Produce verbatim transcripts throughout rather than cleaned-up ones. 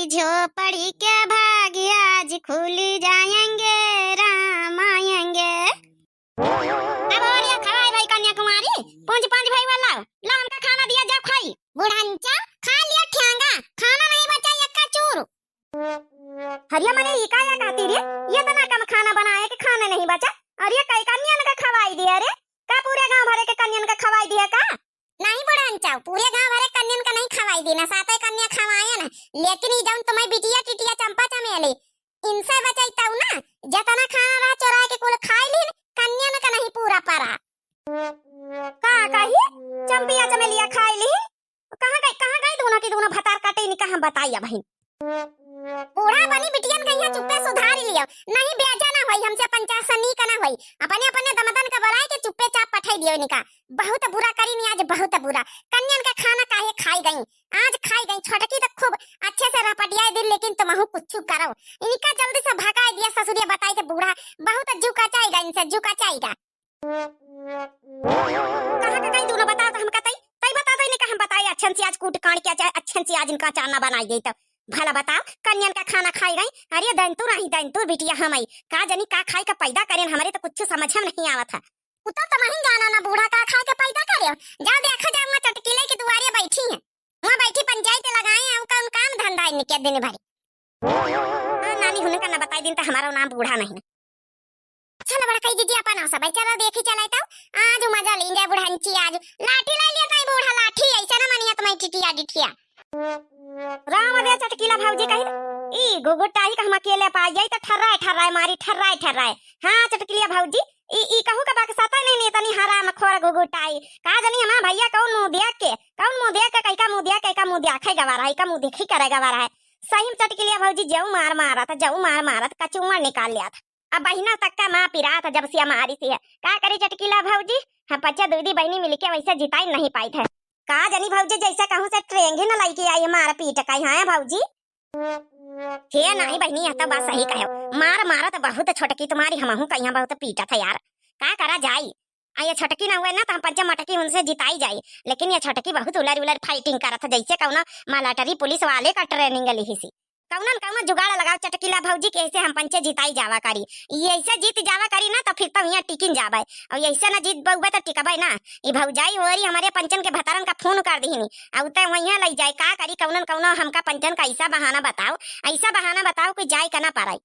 झोपड़ी के भाग आज खुल जाएंगे, राम आएंगे। अब और ये खवाई भाई कन्याकुमारी, पूंज पांच भाई वाला, ला हमका खाना दिया, जाओ खाई। बुढ़ंचा, खा लिया ठेंगा, खाना नहीं बचा एक्का चूर। हरिया मने ई का या कहती रे, ये तना कम खाना बनाए कि खाना नहीं बचा, और ये कई कन्यन का खवाई दिया रे, का पूरे गांव भरे के कन्यन का खवाई दिया का? नहीं बुढ़ंचा, पूरे गांव भरे कन्यन का नहीं खवाई दी ना, सातों कन्या खवाए ना, लेकिन ई जौन तुम्हें बिटिया टिटिया चंपा चमेली, इनसे बचैतौ ना, जतना खाना रहा चोराए के कुल खाई लीन, कन्यन का नहीं पूरा परा। का कही? चंपिया चमेलिया खाई लीन? कहाँ गई, कहाँ गई दोनों की दोनों भतार कटे निका हम बताई अबहिन। बूढ़ा बनी बिटियन कहिया चुप्पे सुधारी लियो, नहीं बेजा ना होई हमसे पंचायत से नीक ना होई। अपने अपने दमदन का बुलाए के चुप्पे चाप पठाई दियो इनका। बहुत बुरा करी नी आज, बहुत बुरा। कन्यन का खाना काहे खाई गई, आज खाई गई। छोटकी तो खूब अच्छे से रपटियाए दिन, लेकिन तुमहू कुछ करो। इनका जल्दी से भगाए दिया ससुरिया, बताई थे बूढ़ा बहुत जुकाचाएगा इनसे, जुकाचाएगा। कहाँ का गई दोनों बताओ तो हमका तई, तई बता दो इनका हम बताई अच्छन से आज कूट काट के चाहे अच्छन से आज इनका अचार ना बनाई गई तो। भला बताओ, कन्यन का खाना खाई गई। अरे दंतुर आही दंतुर बिटिया हम आई। का जनी का खाई का पैदा करेन, हमरे तो कुछ समझ में नहीं आवत है। उ तो तुमहिन जाना ना बूढ़ा का खाए के पैदा करे। जाओ देखा जाओ वहाँ चटकीले के दुआरे बैठी हैं। वहाँ बैठी पंचायत लगाए हैं, उनका काम धंधा इनके दिन भर। हाँ नानी हुन का ना बताई दिन तो हमारा नाम बूढ़ा नहीं। चल बड़ा कही दीदी अपन आओ सब, चलो देखी चले तो। आज मजा लीन जाए बुढ़ंची, आज लाठी लाई लिया ताई बूढ़ा लाठी, ऐसे ना मनिया तुम्हारी टिटिया डिठिया। राम दे चटकीला भौजी कही, ई गुगुटाई का हम अकेले पा जाई तो ठर्राए ठर्राए मारी, ठर्राए ठर्राए। हाँ चटकीलिया भौजी, ई, ई कहू का बक्साता नहीं, नहीं तनी हराम खोर गुगुटाई। का जनी हमार भैया कौन मुँह देख के, कौन मुँह देख के, कई का मुँह देख, कई का मुँह देख, है गवा रहा है, का मुँह देखी करे गवा रहा है। सही में चटकीलिया भौजी जऊ मार मारा था, जऊ मार मारा था, कचुआ निकाल लिया था। अब बहिना तक का माँ पिरात जब से हमारी सी है। का करी चटकीला भौजी, हम पच्चा दूधी बहिनी मिलके वैसे जिताई नहीं पाई थे। का जनी भौजी जैसे कहूँ से ट्रेंग ही न लइके आई मार पीट का, हाँ भौजी? हे नाही बहिनी, यह तो बात सही कहो। मार मारत बहुत छोटकी तुम्हारी, हमहू कहिया बहुत पीटत है यार। का करा जाई? आ ये छोटकी ना हुए ना तो हम पच्चा मटकी उनसे जिताई जाई, लेकिन ये छोटकी बहुत उलर उलर फाइटिंग करत है, जैसे कौनो मिलिट्री पुलिस वाले का ट्रेनिंग लिही सी। कौनो न कौनो जुगाड़ लगाओ चटकीला भौजी के, ऐसे हम पंचे जिताई जावा करी। ये ऐसे जीत जावा करी ना तो फिर तो यहाँ टिकिन जाबे, और ऐसे ना जीत बउबे तो टिकबे ना। ई भौजाई होरी हमारे पंचन के भतारन का फोन कर दिहिनी, आ उते वहीं लई जाए। का करी कौनो न कौनो हमका पंचन का ऐसा बहाना बताओ, ऐसा बहाना बताओ कि जाए का ना पाराई।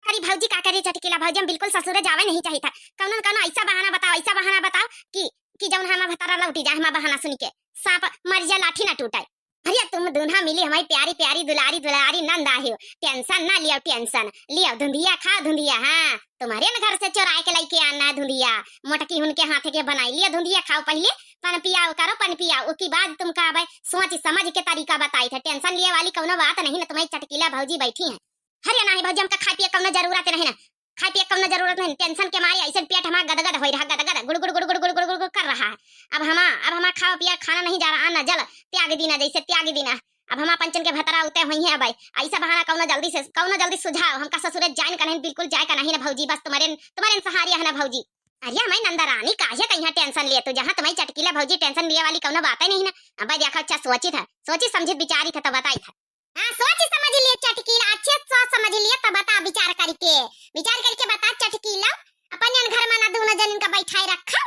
अरे भौजी का करे चटकीला भौजी, हम बिल्कुल ससुरे जावे नहीं चाहिए था। कौनो न कौनो ऐसा बहाना बताओ, ऐसा बहाना बताओ कि, कि जौन हमार भतारा लौटी जाए, हमार बहाना सुन के सांप मर जाए लाठी ना टूटे। अरे तुम दून्हा मिली हमारी प्यारी प्यारी दुलारी दुलारी नंद आहियो, टेंशन ना लियो, टेंशन लियो, धुंधिया खाओ धुंधिया। हाँ तुम्हारे न घर से चोराए के लइके आना है धुंधिया, मोटकी हुन के हाथे के बनाई लियो धुंधिया खाओ पहले, पन पियाओ करो पन पियाओ, उसके बाद तुम कहबे सोच समझ के तरीका बताई थे, टेंशन लिए वाली कौनो बात नहीं ना, तुम्हारी चटकीला भौजी बैठी है। अरे नाही भौजी, हमका खाए पिए कौनो जरूरत नहीं ना, खाए पिए कौनो जरूरत नहीं। टेंशन के मारे ऐसे पेट हमारा गदगद होई रहा, गदगद गुड़ गुड़ गुड़ गुड़ गुड़ गुड़ गुड़ गुड़ कर रहा है। अब हमा, अब हमा खावा पिया खाना नहीं जा रहा, अन्न जल त्याग दीना, जैसे त्याग दीना। अब हमा पंचन के भतरा उते हुई है। अब ऐसा बहाना कौनो जल्दी से, कौनो जल्दी सुझाव। हमका ससुरे जाए का नहीं, बिल्कुल जाए का नहीं ना भौजी, बस तुम्हारे, तुम्हारे सहारे है ना भौजी। अरे हमारी नंदरानी काहे कहीं टेंशन लिए तू, जहाँ तुम्हारी चटकीला भौजी टेंशन लिए वाली कौनो बात ही नहीं ना। अब देखो अच्छा सोची था, सोची समझी विचारी था तो बताई था। हाँ, सोच समझ लिए चटकीला, अच्छे से सोच समझ लिए, तब बता विचार करके, विचार करके बता चटकीला, अपन जन घर में ना दोनों जन इनका बैठाए रखो।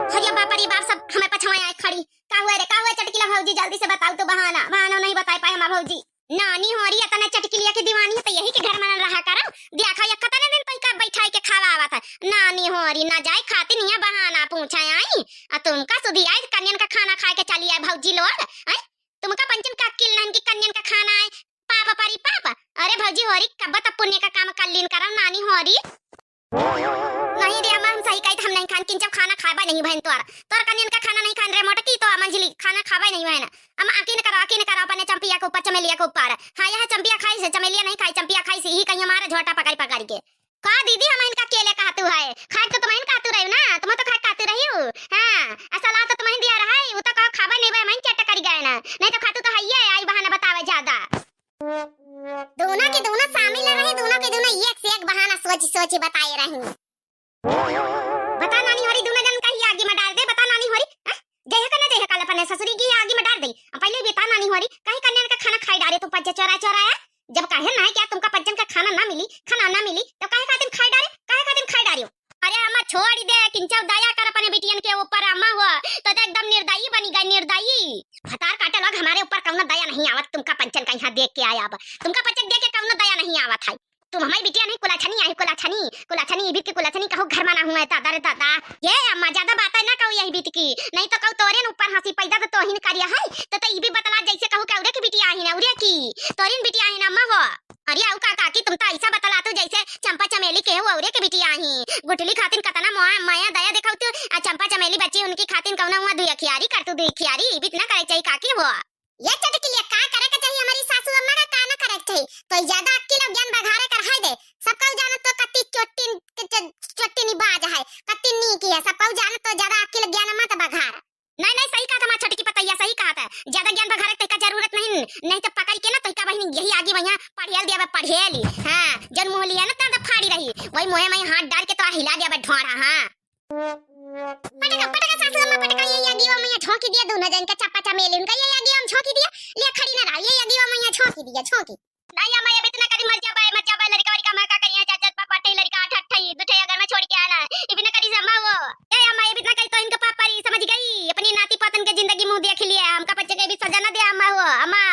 अरे बाप रे बाप, सब हमें पछवाए आए खड़ी। का हुआ रे, का हुआ चटकीला भौजी, जल्दी से बताओ तो बहाना, बहाना नहीं बताई पाए हमार भौजी। नानी होरी इतना चटकीलिया के दीवानी है तो यही के घर में ना रहा करो। देखो ये कितने दिन तक का बैठाए के खावा आवा था। नानी होरी ना जाए खाती नहीं है, बहाना पूछा आई। आ तुमका सुधी आई कन्यन का खाना खाए के चली आए भौजी लोग। आई तुमका पंचन का अक्किल नहीं कि कन्यन का खाना है, पाप परी पाप। अरे भौजी होरी, कब तब पुण्य का काम कर लीन करम नानी होरी। नहीं रे अम्मा, हम सही कही, हम नहीं खान, किंचब खाना खाबा नहीं बहन तोर, तोर कन्यन का खाना नहीं खान रे मोटकी, तो मंझली खाना खाबा नहीं बहन। अम्मा आकी न करो, आकी न करो, अपने चंपिया के ऊपर, चमेलिया के ऊपर। हाँ, यह चंपिया खाई से, चमेलिया नहीं खाई, चंपिया खाई से, यही कहीं हमारा झोटा पकड़ पकड़ के। का दीदी, हम इनका अकेले कहतू है? खाए तो तुम इनका कहतू रही ना, तुम तो खाए कहतू रही हो। हाँ, असला तो तुम दिया रहा है, वो तो कहो खाबे नहीं बे, हम चट करी गए ना, नहीं तो खातू तो है ये, आई बहाना बतावे ज्यादा। दोनों के दोनों शामिल रहे, दोनों के दोनों एक से एक बहाना सोच सोच बताए रही। बता नानी होरी, दोनों जन कहीं आगी में डाल दे, बता नानी होरी, हाँ? जय का ना जय काल अपने ससुरी की आगी में डाल दे। अब पहले बता नानी होरी, कहीं कन्या का खाना खाई डारे तू पंचे चोरा चोरा है। जब कहे ना कि आज तुमका पंचन का खाना ना मिली, खाना ना मिली, तो काहे खातिर खाई डारे, काहे खातिर खाई डारे? अरे अम्मा छोड़ी दे, किंचव दया कर अपने बिटियन के ऊपर अम्मा हो, तो, तो एकदम निर्दयी बनी गई, निर्दयी। भतार काटे लोग हमारे ऊपर कौनो दया नहीं आवत, तुमका पंचन का यहाँ देख के आया अब, तुमका पंचन देख के कौनो दया नहीं आवत है। तुम हमारी बिटिया नहीं, कुलाछनी आई, कुलाछनी, कुलाछनी, ई बीत की कुलाछनी कहू घर मा ना हुए, दादा रे दादा। ये अम्मा, ज्यादा बातें ना कहू यही बीत की, नहीं तो कहू तोरे न ऊपर हंसी पैदा तो तोहिन करिया है, तो, तो ई भी बतला जैसे कहू के औरे की बिटिया आहिन, औरे की, तोरिन बिटिया आहिन अम्मा हो। अरे आऊ का काकी, तुम तो ऐसा बतला तू जैसे चंपा चमेली के हो औरे के बिटिया आहिन। गुठली खातिन कतना मोया, माया दया देखाऊ तू, आ चंपा चमेली बच्ची उनकी खातिन कौना हुआ दुई अखियारी कर तू, दुई अखियारी, ई बीत ना करे चाहिए काकी हो। ये चटकिलिया का करे के चाहिए, हमारी सासू अम्मा का का ना करे के चाहिए। तो ई ज्यादा अक्किल और ज्ञान बघारे कर है दे। सबका जानत तो कत्ती चोट्टिन, च-, चोट्टिन बाज है, कत्ती नीक है। सबका जानत तो ज्यादा अक्किल ज्ञान मत बघार। नहीं, नहीं, सही कहत हमार छोटकी पतैया, सही कहत है। ज्यादा ज्ञान बघारे के तोहका जरूरत नहीं, नहीं तो पकड़ के ना तोहका बहिन यही आगी वहिया पढ़ियल दिया बे, पढ़ियल। हाँ, जन मुँह लिया ना तो फाड़ी रही, वही मुँहे में हाथ डाल के तो हिला दिया बे ढोड़ा, हाँ। पटका, पटका सासू अम्मा, पटका, ये, ये अगीवा में ये झोंकी दिया दोनों जन का चप्पा चमेली उनका, ये, ये अगीवा में झोंकी दिया, ले खड़ी ना रहा, ये, ये अगीवा में ये झोंकी दिया, झोंकी। नहीं अम्मा, ये भी इतना करी, मर जाबे, मर जाबे, लड़का वड़का हमार का करिया, चार चार पा-, पाटे लड़का, आठ आठ ठई, दू ठई अगर मैं छोड़ के आना, ये भी ना करी अम्मा वो। ए अम्मा, ये भी इतना करी तो इनका पाप परी, समझ गई? अपनी नाती पोतन के जिंदगी मुँह देख लिया, हमका बच्चे के भी सजा ना दिया अम्मा वो, अम्मा।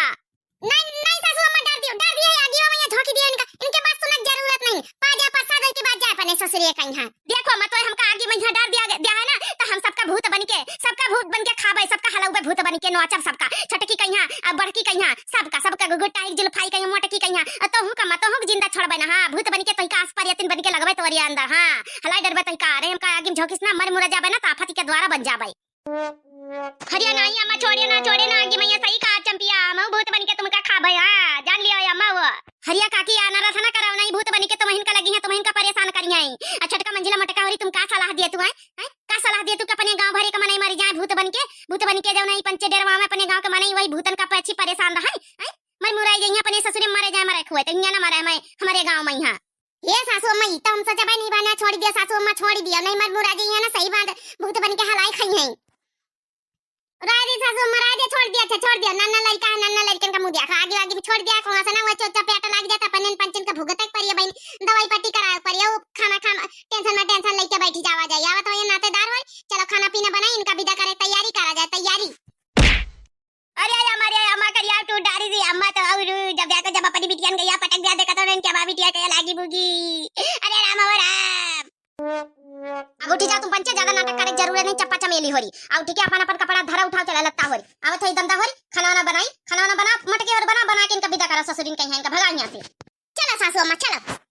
नहीं, नहीं सासू अम्मा, डार दियो, डार दियो, ये अगीवा में ये झोंकी दियो इनका, इनके बात सुनक जरूरत नहीं। पा जा, प्रसाद के बाद जा अपने ससुरिया कइहाँ। देखो अम्मा, तो हमका आगी में यहाँ डार दिया, दिया है ना, तो हम सबका भूत बन के, सबका भूत बन के खाबे, सबका हलौबे भूत बन के नोचब सबका, छोटकी कइहाँ, अब बड़की कइहाँ, सबका, सबका गुगुटाई जुल्फाई कइहाँ, मोटकी कइहाँ, और तोहू का अम्मा, तोहू के जिंदा छोड़बे ना, हाँ, भूत बन के तोही का आस परियतिन बन के लगबे तोरिया अंदर, हाँ, हलाई डरबे तोही का, अरे हमका आगी में झोंकिस ना, मर मुरा जाबे ना, तो आफत के द्वारा बन जाबे। हरिया नाही अम्मा, छोड़िया ना, छोड़े ना, आगी मैया सही कहा चंपिया, मऊ भूत बन के तुमका खाबे, हाँ, जान लियो अम्मा वो। हरिया काकी, आ नरस ना कराओ, नहीं भूत बन के तुमहिन का लगी है, तुमहिन का परेशान करी है। आ छोटका मंझिला मोटका होरी, तुम का सलाह दिए तू है? हैं? का सलाह दिए तू कि अपने गाँव भरे के मनई मरी जाए भूत बन के, भूत बन के जौन ई पंचे डेरवा में अपने गाँव के मनई वही भूतन का पक्षी परेशान रहे, हैं? मर मुराई जाइए अपने ससुरे मरे जाए, मरे खुए, तो हियाँ ना मरे मैं, हमारे गाँव में यहाँ। ए सासू अम्मा, ई तो हम सोचा भाई नहीं बना, छोड़ दिया सासू अम्मा, छोड़ दिया, नहीं मर मुरा जाइए ना, सही बात, भूत बन के हलाई खाई हैं। राय दे सासू अम्मा, राय दे, छोड़ दिया, अच्छा छोड़ दिया, नन्ना लड़का है, नन्ना लड़कन का मुँह देखा, आगे आगे भी छोड़ दिया, कौन सा ना वो चोचा पेट लाग जाता, अपन पंचन का भुगत तक परिया बहन, दवाई पट्टी कराए परिया, वो खाना खा, टेंशन में टेंशन लेके बैठी जावा जाए, आवा तो ये नातेदार होई, चलो खाना पीना बनाई, इनका विदा करे, तैयारी करा जाए, तैयारी। अरे अम्मा, अरे अम्मा, करिया तू डारी दी अम्मा तो, और जब देखो जब अपनी बिटियन गया पटक दिया, देखा तो इनके अम्मा बिटिया के लागी बुगी। अरे राम हो राम। अब उठी जा तुम पंचे, ज्यादा नाटक करे के जरूरत नहीं, चप्पा चमेली होरी। अब उठी के अपन अपन कपड़ा धरा उठाओ, चला लत्ता होरी। आवत है दंदा होरी, खाना वाना बनाई, खाना वाना बना, मटके और बना, बना के इनका विदा करा ससुरिन कइहाँ, इनका भगा यहाँ से। चला सासू अम्मा, चला।